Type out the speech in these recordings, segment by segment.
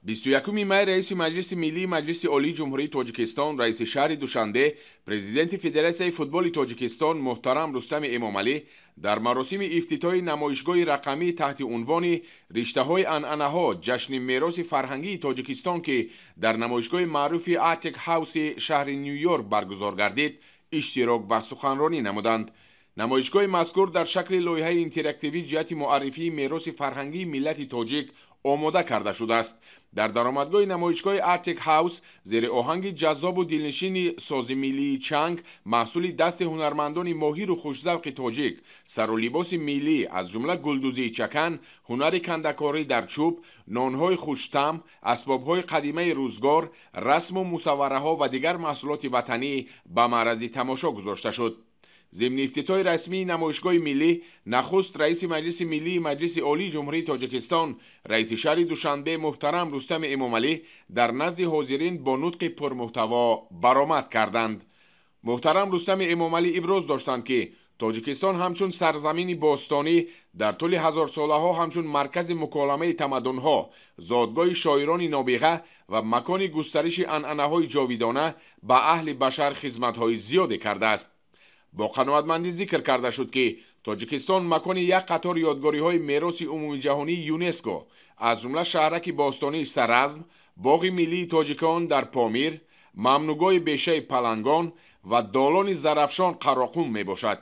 21 май раиси Маҷлиси Миллии Маҷлиси Олии Ҷумҳурии Тоҷикистон, раиси шаҳри Душанбе, президенти Федератсияи футболи Тоҷикистон муҳтарам Рустами Эмомалӣ дар маросими ифтитоҳи намоишгоҳи рақамӣ таҳти унвони «Риштаҳои анъанаҳо: ҷашни мероси фарҳангии Тоҷикистон», ки дар намоишгоҳи маъруфи Artec House шаҳри Ню-Йорк баргузор гардид, иштирок ва суханронӣ намуданд. Намоишгоҳи мазкур дар шакли лоиҳаи интерактивӣ ҷиҳати муаррифии мероси фарҳангии миллати тоҷик омода карда шудааст. Дар даромадгоҳи намоишгоҳи Artec House зери оҳанги ҷаззобу дилнишини сози миллии чанг, маҳсули дасти ҳунармандони моҳиру хушзавқи тоҷик, сару либоси миллӣ, аз ҷумла гулдӯзии чакан, ҳунари кандакорӣ дар чӯб, нонҳои хуштаъм, асбобҳои қадимаи рӯзгор, расму мусаввараҳо ва дигар маҳсулоти ватанӣ ба маърази тамошо гузошта шуд. Зимни ифтитоҳи расмии намоишгоҳи миллӣ нахуст раиси Маҷлиси Миллии Маҷлиси Олии Ҷумҳурии Тоҷикистон, раиси шаҳри Душанбе муҳтарам Рустами Эмомалӣ дар назди ҳозирин бо нутқи пурмуҳтаво баромад карданд. Муҳтарам Рустами Эмомалӣ иброз доштанд, ки Тоҷикистон ҳамчун сарзамини бостонӣ дар тӯли ҳазорсолаҳо ҳамчун маркази муколамаи тамаддунҳо, зодгоҳи шоирони нобиға ва макони густариши анъанаҳои ҷовидона ба аҳли башар хизматҳои зиёде кардааст. Бо қаноатмандӣ зикр карда шуд, ки Тоҷикистон макони як қатор ёдгориҳои мероси умумиҷаҳонии ЮНЕСКО, аз ҷумла шаҳраки бостонии Саразм, боғи миллии тоҷикон дар Помир, мамнуъгоҳи бешаи Палангон ва долони Зарафшон Қароқум мебошад.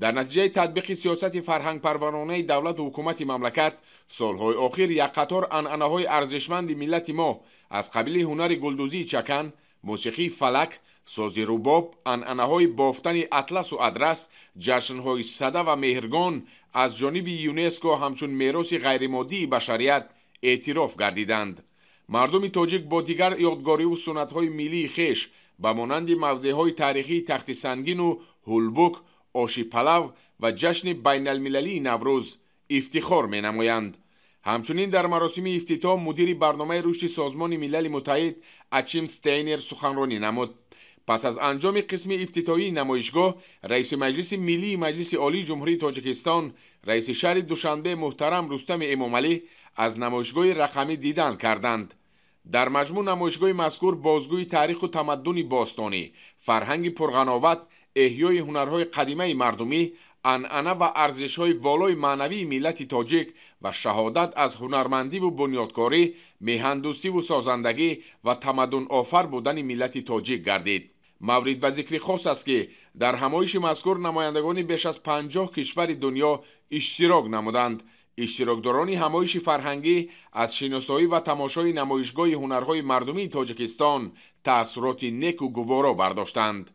Дар натиҷаи татбиқи сиёсати фарҳангпарваронаи давлату ҳукумати мамлакат солҳои охир як қатор анъанаҳои арзишманди миллати мо аз қабили ҳунари гулдӯзии чакан, мусиқии фалак, сози рубоб, анъанаҳои бофтани атласу адрас, ҷашнҳои Сада ва Меҳргон аз ҷониби ЮНЕСКО ҳамчун мероси ғайримоддии башарият эътироф гардиданд. Мардуми тоҷик бо дигар ёдгориву суннатҳои миллии хеш ба монанди мавзеъҳои таърихии Тахти Сангину Ҳулбук, оши палав ва ҷашни байналмилалии Наврӯз ифтихор менамоянд. Ҳамчунин дар маросими ифтитоҳ мудири барномаи рушди Созмони Милали Муттаҳид Ачим Стейнер суханронӣ намуд. Пас аз анҷоми қисми ифтитоҳии намоишгоҳ раиси Маҷлиси Миллии Маҷлиси Олии Ҷумҳурии Тоҷикистон, раиси шаҳри Душанбе муҳтарам Рустами Эмомалӣ аз намоишгоҳи рақамӣ дидан карданд. Дар маҷмӯъ намоишгоҳи мазкур бозгӯи таъриху тамаддуни бостонӣ, фарҳанги пурғановат, эҳёи ҳунарҳои қадимаи мардумӣ, анъана ва арзишҳои волои маънавии миллати тоҷик ва шаҳодат аз ҳунармандиву бунёдкорӣ, меҳандӯстиву созандагӣ ва тамаддунофар будани миллати тоҷик гардид. Маврид ба зикри хос аст, ки дар ҳамоиши мазкур намояндагони беш аз 50 кишвари дунё иштирок намуданд. Иштирокдорони ҳамоиши фарҳангӣ аз шиносоӣ ва тамошои намоишгоҳи ҳунарҳои мардумии Тоҷикистон таассуроти неку гуворо бардоштанд.